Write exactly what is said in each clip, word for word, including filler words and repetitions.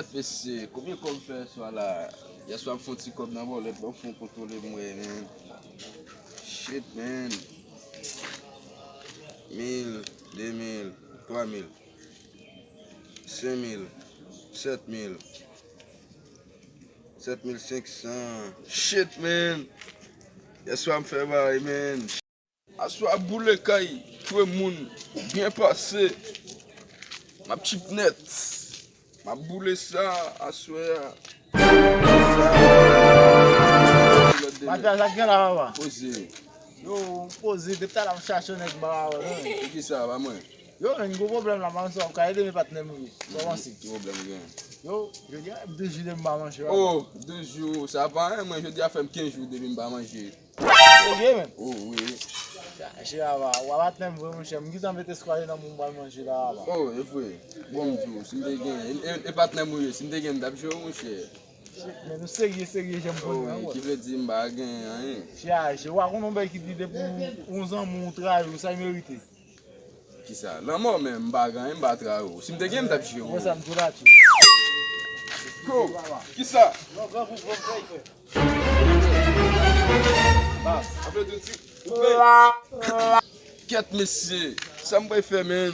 Mesye, konbyen kòb m fè yèswa la? Yèswa m fè yon ti kòb nan bòlèt, ban m fè yon kontwole m wè, men. Shit, man. Mil, de mil, twa mil, senk mil, sèt mil, sèt mil senk san. Shit, man. Yèswa m fè bagay, man. Aswè a boule kay, tchwe moun, byen pase. M ap chip nèt. M ap boule sa aswè a. Sa. Lòt demen. Matyas, sa k gen la, papa? Poze. Yo, poze, depi talè m chache yon nèg m pa ka wè, non. Poukisa, pa mwen? Yo, men, gwo pwoblèm la, man, sa w ka ede m, patnè m, wi. Sa w panse? Ki pwoblèm gen? Yo, jodi a, de jou depi m pa manje, papa. Oh, de jou, sa pa anyen, mwen, jodi a fè m kenz jou depi m pa manje. Serye, men? Oh, wi. Chache, papa. W ap atè m vre, monchè. M gentan mete eskwale nan moun m pral manje la, papa. Oh, e vre. Bon, m di w, si m te gen, e, e, e patnè m ou ye, si m te gen, m t ap jwe w, monchè. Men nou serye, serye, jan m konn nan, ki vle di m pa gen anyen. Chache, w a konn yon bagay ki di depi w, yon zanmi w trayi w, sa l merite. Kisa? Lanmò, men m pa gen anyen, m pa trayi w. Si m te gen, m t ap jere w. Mwen sa m tou la, tchou. Ko? Kisa? Kèt, mesye, sa m pral fè, men?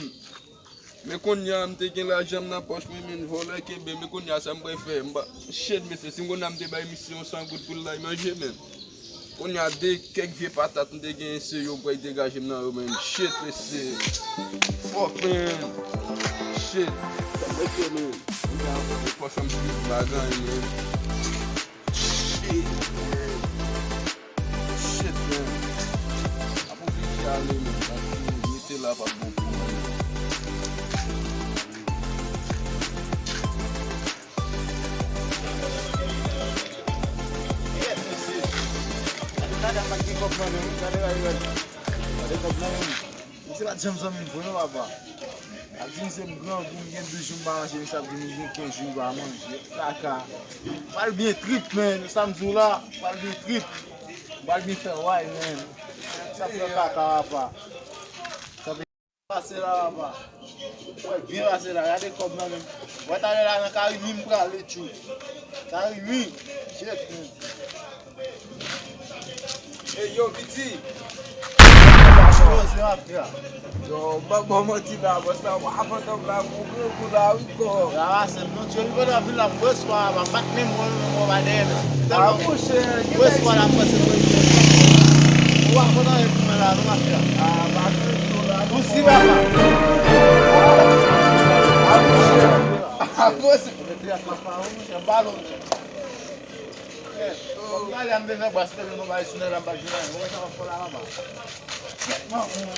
Men kounye a, m te gen lajan m nan pòch mwen, men vòlè kenbe, men kounye a, sa m pral fè? M pa, shit, mesye, si m konn a m te bay misye yon san goud pou l bay manje, men. Kounye a, de kèk vye patat m te genyen, se yo pral degaje m nan yo, men. Shit, mesye. Fuck, man. Shit. Sa m pral fè, men? Kounye a, m pòch an m pi bagay, men. Shit, man. Shit, man. Ap oblije ale, man. Paske rete la p ap bon pou mwen, man. Gade madanm pa t gen kòb nan men wi. Gade, gade, gade. Gade kòb nan men wi. Misye pa t janm zanmi m vre non, papa. Ap di misye m grangou, m gen douz jou m pa manje, misye ap di m gen kenz jou m pa manje. Kaka. Pral byen trip, men, sa m di w la, pral byen trip. Pral byen fè way, men. Sa fè kaka, papa. Sa fè pase la, papa. Wè, byen pase la, gade kòb nan men m. Wè, talè la nan Karimi m prale, tchou. Karimi, shit, men. Ey, yo, piti. Yo, se mafya. Yo, ban, ban manti la, bòs la, w avan tanp la, gon grangou la, wi, kò. Ravase m, non, tchou, li pandan vin la, m wè swa, m bat men m wè, m wè pa dèyè, men. A, monchè, gen nèg. M wè swa la, m panse mwen. Ou pa konn anyen pou mwen la, non, mafya. A, pa konn tou la, non. Ou si, papa. A, monchè. A, monchè. Mete a papa, monchè, balon. Eh, kòm talè a m te fè bras pèlen nou bay sou nèg la, m pa t jwenn anyen. Ou wè sa w ap fè la, papa? Kèt, manman.